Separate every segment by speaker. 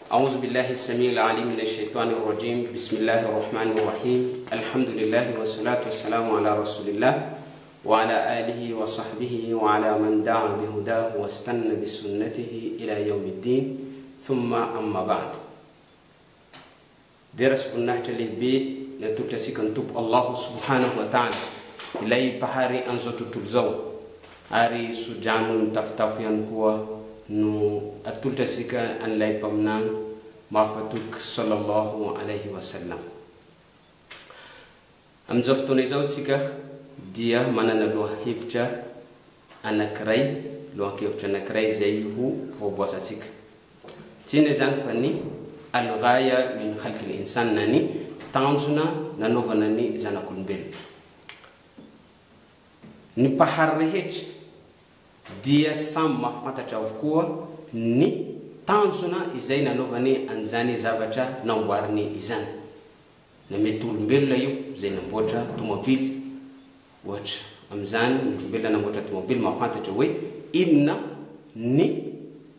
Speaker 1: أعوذ بالله السميع العليم من الشيطان الرجيم بسم الله الرحمن الرحيم الحمد لله والصلاة والسلام على رسول الله وعلى آله وصحبه وعلى من دعا بهداه واستنى بسنته إلى يوم الدين ثم أما بعد. Dera sy voninahitra lehibe ny atolotra antsika ny Tompo Allahu Subhanahu wa Ta'ala, Ilay Mpahary an'izao tontolo izao, ary tso-drano mitafotafo ihany koa no atolotra antsika an'ilay Mpaminany mahafatoky Sallallahu alaihi wa sallam. Amin'izao fotoana izao tsika dia manana lohahevitra anankiray, lohan-kevitra anankiray izay ho voaboasantsika. Tsy inona izany fa ny Al-Ghaya min khalqil insan na ny tanjona nanaovana ny zanak'olombelona. Ny mpahary rehetra dia samy mahafantatra avokoa ny tanjona izay nanaovany an'izany zavatra namboariny izany. Na mety olombelona io izay namboatra tomobily Ohatra amin'izany, ny olombelona namboatra tomobily mahafantatra hoe inona ny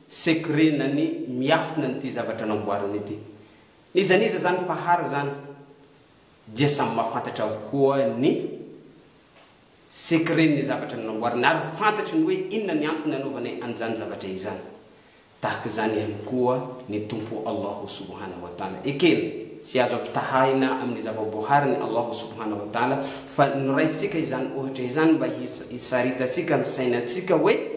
Speaker 1: secret na ny miafina an'ity zavatra namboariny ity. N'iza n'iza izany mpahary izany dia samy mahafantatra avokoa ny secret-n'ny zavatra namboariny ary fantatry ny hoe inona ny antony nanaovany an'izany zavatra izany. Tahaka izany ihany koa ny Tompo Allahu Subhanahu wa Ta'ala. Ekena, tsy azo ampitahaina amin'ny zava-boahariny Allahu Subhanahu wa Ta'ala, fa noraisintsika izany ohatra izany mba hisaritantsika ny sainantsika hoe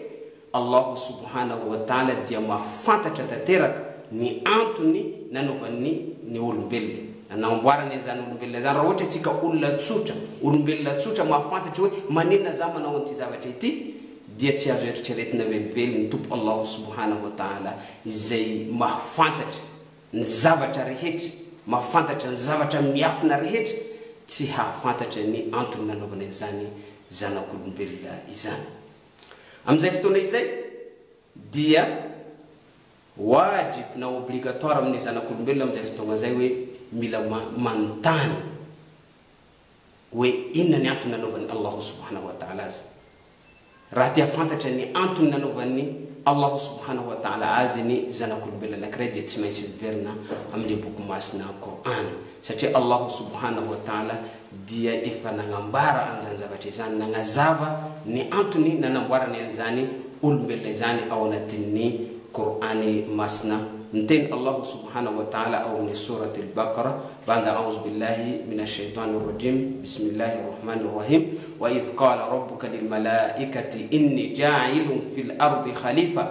Speaker 1: Allahu Subhanahu wa Ta'ala dia mahafantatra tanteraka ny antony nanaovany ny olombelona, na namboarany an'izany olombelona izany. Raha ohatra isika olona tsotra, olombelona tsotra mahafantatra hoe maninona za manao an'ity zavatra ity, dia tsy azo eritreretina velively ny Tompo Allahu Subhanahu wa Ta'ala izay mahafantatra ny zavatra rehetra, mahafantatra ny zavatra miafina rehetra, tsy hahafantatra ny antony nanaovany an'izany zanak'olombelona izany. Amin'izay fotoana izay dia wajib na obligatoire amin'ny zanak'olombelona amin'izay fotoagna izay hoe mila manontany hoe inona ny antony nanaovan'i Allahu Subhanahu wa Ta'ala azy. Raha te hahafantatra ny antony nanaovan'i Allahu Subhanahu wa Ta'ala azy ny zanak'olombelona anankiray dia tsy maintsy miverina amin'ilay boky masina Qur'an satria Allahu Subhanahu wa Ta'ala dia efa nagnambara an'izany zavatra izany, nagnazava ny antony nanamboarany an'izany olombelona izany ao anatin'ny Qur'an masina. Miteny Allahu Subhanahu wa Ta'ala ao amin'ny Sourate Al-Baqarah, بعد أعوذ بالله من الشيطان الرجيم بسم الله الرحمن الرحيم وإذ قال ربك للملائكة إني جاعل في الأرض خليفة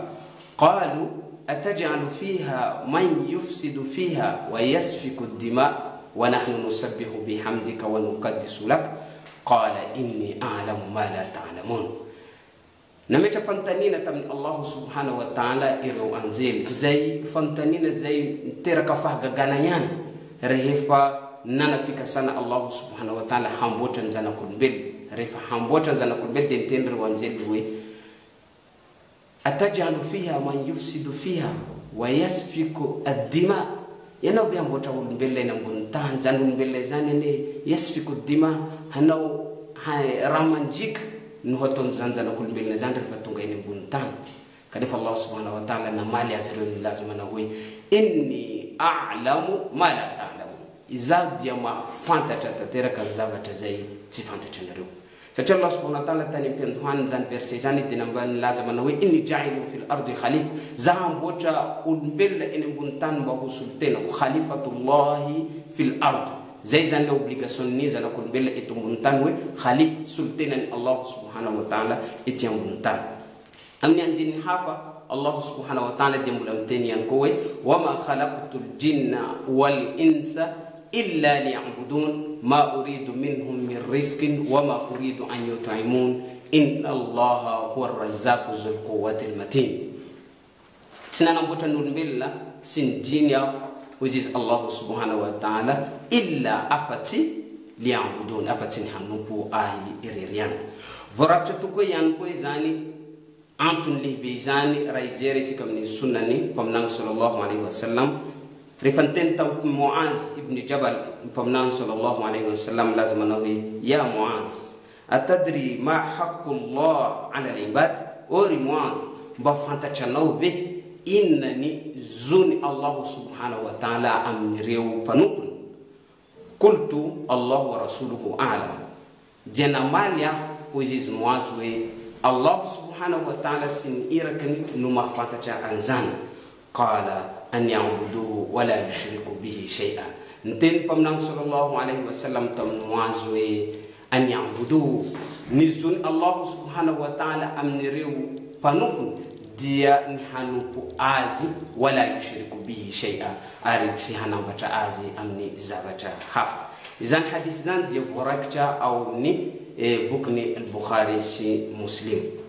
Speaker 1: قالوا أتجعل فيها من يفسد فيها ويسفك الدماء ونحن نسبح بحمدك ونقدس لك قال إني أعلم ما لا تعلمون Nametra-panontaniana tamin'i Allahu Subhanahu wa Ta'ala ireo anjely, izay fanontaniana izay miteraka fahagagana ihany rehefa nanam-pikasana Allahu Subhanahu wa Ta'ala hamboatra ny zanak'olombelona. Rehefa hamboatra ny zanak'olombelona dia niteny ireo anjely hoe, Ataj'alu fiha man yufsidu fiha wa yasfiku ad-dima, Ianao ve hamboatra olombelona eny ambonin'ny tany, izany olombelona izany anie yasfiku ad-dima, hanao rà mandriaka no hataon'izany zanak'olombelona izany rehefa tonga eny ambonin'ny tany. Kanefa Allah subhanahu wa ta'ala namaly azy ireo nilaza manao hoe, Inni a'lamu ma la ta'lamun, Izaho dia mahafantatra tanteraka ny zavatra izay tsy fantatranareo. Satria Allah subhanahu wa ta'ala tany am-piandohan'izany verset izany dia nilaza manao hoe, Inni ja'ilun fil ardi khalifa, Zaho hamboatra olombelona eny ambonin'ny tany mba ho solontenako, khalifatullahi fil ard. Zay izany ilay obligation-n'ny zanak'olombelona eto ambonin'ny tany hoe khalifa, solontenan'i Allah subhanahu wa ta'ala ety ambonin'ny tany. Amin'ny andininy hafa, Allah subhanahu wa ta'ala dia mbola miteny ihany koa hoe, Wa ma khalaqtul jinna wal insa illa liya'budun, ma uridu minhum min rizqin wa ma uridu an yut'imun, inna Allaha huwa ar-razzaqu zul quwwatil matin. Tsy nanamboatra ny olombelona sy ny djiny aho, hoy izy Allahu subhanahu wa ta'ala, illa afa-tsy liya'budun, afa-tsy ny hanompo ahy irery ihany. Voarakitra tokoa ihany koa izany antony lehibe izany raha hijery isika amin'ny Sunnah-ny Mpaminany sallallahu alaihi wa sallam, rehefa niteny tamin'i Mu'az ibn Jabal ny Mpaminany sallallahu alaihi wa sallam nilaza manao hoe, Ya Mu'az, Atadri ma haqqullah ala al-ibad, Ô ry Mu'az, mba fantatranao ve Inona ny zon'i Allahu subhanahu wa ta'ala amin'ireo mpanompony? Qultu, Allahu wa rasuluhu a'lam. Dia namaly aho, hoy izy Mu'az hoe, Allahu subhanahu wa ta'ala sy ny Irakiny no mahafantatra an'izany. Qala, an ya'buduhu wa la yushriku bihi shay'a. Niteny ny Mpaminany sallallahu alaihi wa sallam tamin'i Mu'az hoe, An ya'buduhu, ny zon'i Allahu subhanahu wa ta'ala amin'ireo mpanompony dia ny hanompo Azy, wa la yushriku bihi shay'a, ary tsy hanambatra Azy amin'ny zavatra hafa. Izany hadith izany dia voarakitra ao amin'ny bokin'i Al-Bukhari sy Muslim.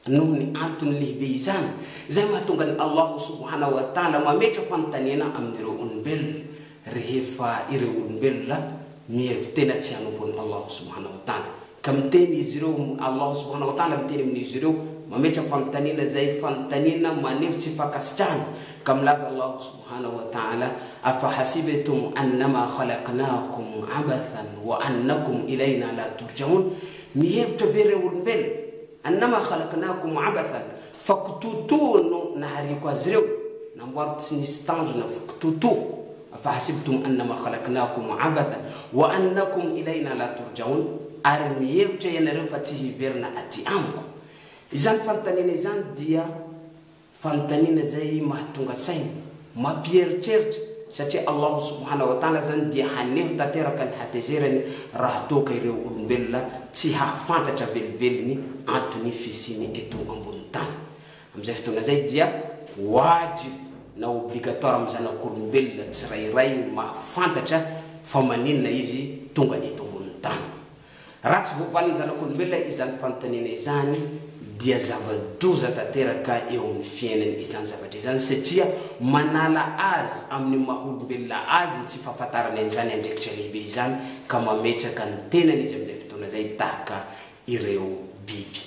Speaker 1: Noho ny antony lehibe izany, izay mahatonga an'i Allahu subhanahu wa ta'ala mametra-panontaniana amin'ireo olombelona, rehefa ireo olombelona mihevi-tena tsy hanompo an'i Allahu subhanahu wa ta'ala. Ka miteny izy ireo, Allahu subhanahu wa ta'ala miteny amin'izy ireo, mametra fanontaniana izay fanontaniana maneho tsy fankasitrahana, ka milaza Allahu subhanahu wa ta'ala, Afahasibetum annama khalaqnakum abathan wa annakum ilayna la turja'un, Mihevitra ve ireo olombelona, Annama khalaqnakum abathan, fa kitotoa no nahariako azy ireo, namboariko tsy nisy tanjona fa kitotoa, afahasibtum annama khalaqnakum abathan wa annakum ilayna la turja'un, ary mihevitra ianareo fa tsy hiverina aty amiko? Izany fanontaniana izany dia. Fanontaniana izay mahatonga saina, mampieritreritra, satria Allahu subhanahu wa ta'ala izany dia haneho tanteraka ny hatezerany raha toa ka ireo olombelona tsy hahafantatra velively ny antony fisiany eto ambonin'ny tany. Amin'izay fotoana izay dia wajib na obligatoire amin'ny zanak'olombelona tsirairay ny mahafantatra fa maninona izy tonga eto ambonin'ny tany. Raha tsy voavalin'ny zanak'olombelona izany fanontaniana izany dia zava-doza tanteraka eo amin'ny fiainany izany zavatra izany satria manala azy amin'ny maha olombelona azy ny tsy fahafantarany an'izany andraikitra lehibe izany ka mametraka ny tenany izy amin'izay fotoana izay tahaka ireo biby.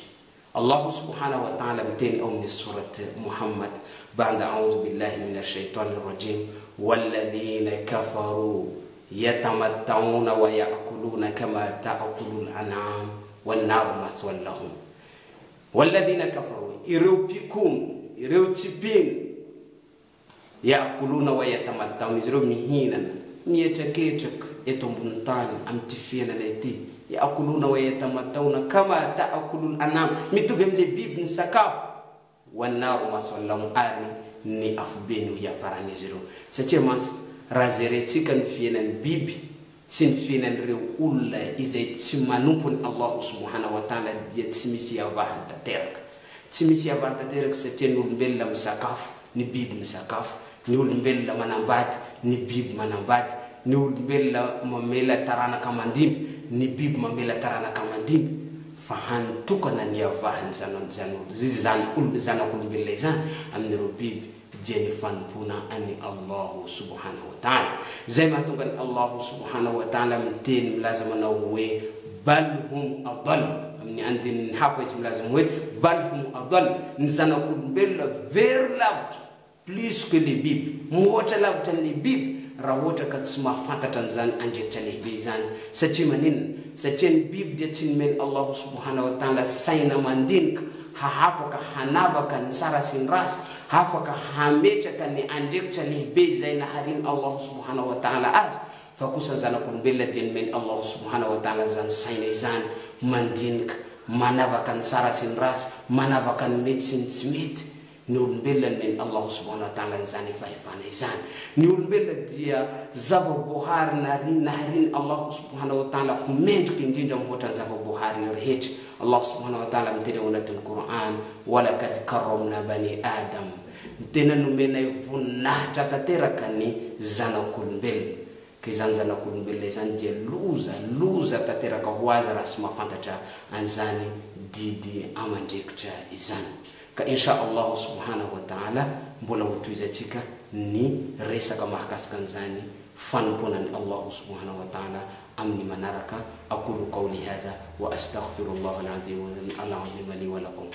Speaker 1: Allahu subhanahu wa ta'ala miteny ao amin'ny Sorat Muhammad, Ba'da a'udhu billahi minash shaytanir rajim, Walladhina kafaru yatamatta'una wa ya'kuluna kama ta'kulul an'am wan naru mathwan lahum. Walladhina kafaru, ireo mpikomy, ireo tsy mpino, Ya'kuluna wa yatamatta'un, izy ireo mihinana, mihetraketraka eto ambonin'ny tany amin'ity fiainana ity, ya'kuluna wa yatamatta'una kama ta'kulul an'am, mitovy amin'ilay biby ny sakafo, wan naru mathwan lahum, ary ny afobe no hiafaran'izy ireo. Satria mantsy raha jerentsika ny fiainan'ny biby sy ny fiainan'ireo olona izay tsy manompo an'i Allahu subhanahu wa ta'ala dia tsy misy iavahany tanteraka. Tsy misy iavahany tanteraka satria ny olombelona misakafo, ny biby misakafo, ny olombelona manambady, ny biby manambady, ny olombelona mamela taranaka mandimby, ny biby mamela taranaka mandimby, fa hany tokana ny iavahan'ny zanak'olombelona izany amin'ireo biby dia ny fanompoana an'i Allahu subhanahu wa ta'ala. Izay mahatonga an'i Allahu subhanahu wa ta'ala miteny milaza manao hoe bal hum adall, amin'ny andininy hafa izy milaza hoe bal hum adall, ny zanak'olombelona very lavitra, plus que les biby, mihoatra lavitra an'ilay biby raha ohatra ka tsy mahafantatra an'izany andraikitra lehibe izany. Satria maninona? Satria ny biby dia tsy nomen'i Allahu subhanahu wa ta'ala saina mandinika hahafaka hanavaka ny tsara sy ny ratsy, hafaka hametraka ny andraikitra lehibe izay naharian'i Allahu subhanahu wa ta'ala azy, fa kosa ny zanak'olombelona dia nomen'i Allahu subhanahu wa ta'ala izany saina izany, mandinika, manavaka ny tsara sy ny ratsy, manavaka ny mety sy ny tsy mety. Ny olombelona nomen'i Allahu subhanahu wa ta'ala an'izany fahefana izany. Ny olombelona dia zava-boahary naharian'i Allahu subhanahu wa ta'ala ho mendrika indrindra mihoatra ny zava-boahary rehetra. Allah subhanahu wa ta'ala miteny ao anatin'ny Qur'an, Walakad karramna bani Adam, tena nomenay voninahitra tanteraka ny zanak'olombelona. Ka izany zanak'olombelona izany dia loza, loza tanteraka ho azy raha tsy mahafantatra an'izany didy aman-drekitra izany. Ka insha Allah subhanahu wa ta'ala mbola ho tohizantsika ny resaka mahakasika an'izany fanompoana an'i Allah subhanahu wa ta'ala amin'ny manaraka, aqulu qawli hadha wa astaghfirullah al-azim al-azim li wa lakum.